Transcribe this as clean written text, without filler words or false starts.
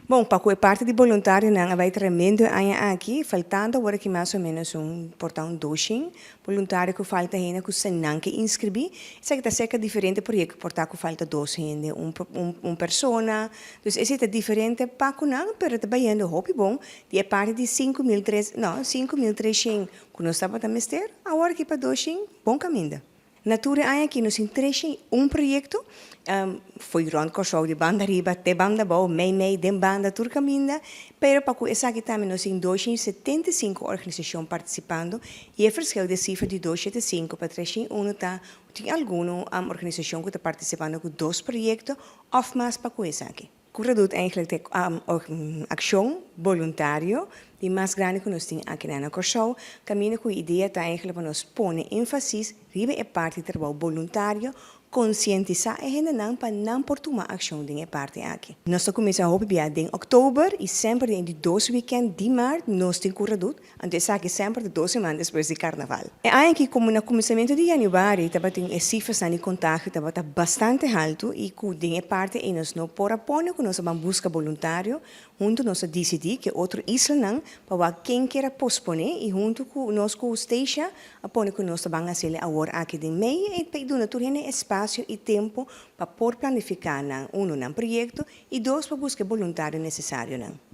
Bon, pa ku e parti di boluntarionan a bai tremendo e aña aki, faltando awor aki mas o ménos un por ta un doshen boluntario ku falta hende ku sa nan ke inskribí. Esaki ta serka diferente proyekto, por ta ku falta dos hende, un un persona. Dus esei ta diferente pa ku nan, pero ta bayendo hopi bon. Di e parti di 5300, no, 5300 ku nos tabata mester, awor aki pa 200, bon kaminda. Na tur e aña aki nos tin 301 proyekto, fo'i rònt Kòrsou di banda riba te banda abou, mei mei, den banda, tur kaminda, pero pa ku esaki tambe nos tin 275 organisashon partisipando i e ferskil di e sifra di 275 pa 301 ta ku tin algun organisashon ku ta partisipando ku dos proyekto òf mas pa ku esaki. Cura doet eigenlijk de akshon boluntario di mas grandi ku nos tin aki na Kòrsou, kaminda ku e idea ta eigenlijk pa nos pone énfasis riba e parti di trabou boluntario, konsientisá e hendenan pa nan por tuma akshon den e parti aki. Nos ta kuminsá hopi bia den òktober i semper den e di dos wikènt di mart nos tin Cura doet. Anto esaki semper ta dos siman despues di karnaval. E aña aki komo na kuminsamentu di yanüari tabatin e sifrasnan di kontagio tabata bastante haltu i ku den e parti ei nos no por a pone ku nos a ban buska boluntario, huntu nos a disidí ku e otro islanan pa wak ken kier a posponé i huntu ku nos ku Stacia a pone ku nos ta ban hasiel awor aki den mei i pa duna tur hende espasio i tempu pa por planifiká nan, uno, nan proyekto i dos, pa buska e boluntario nesesarionan.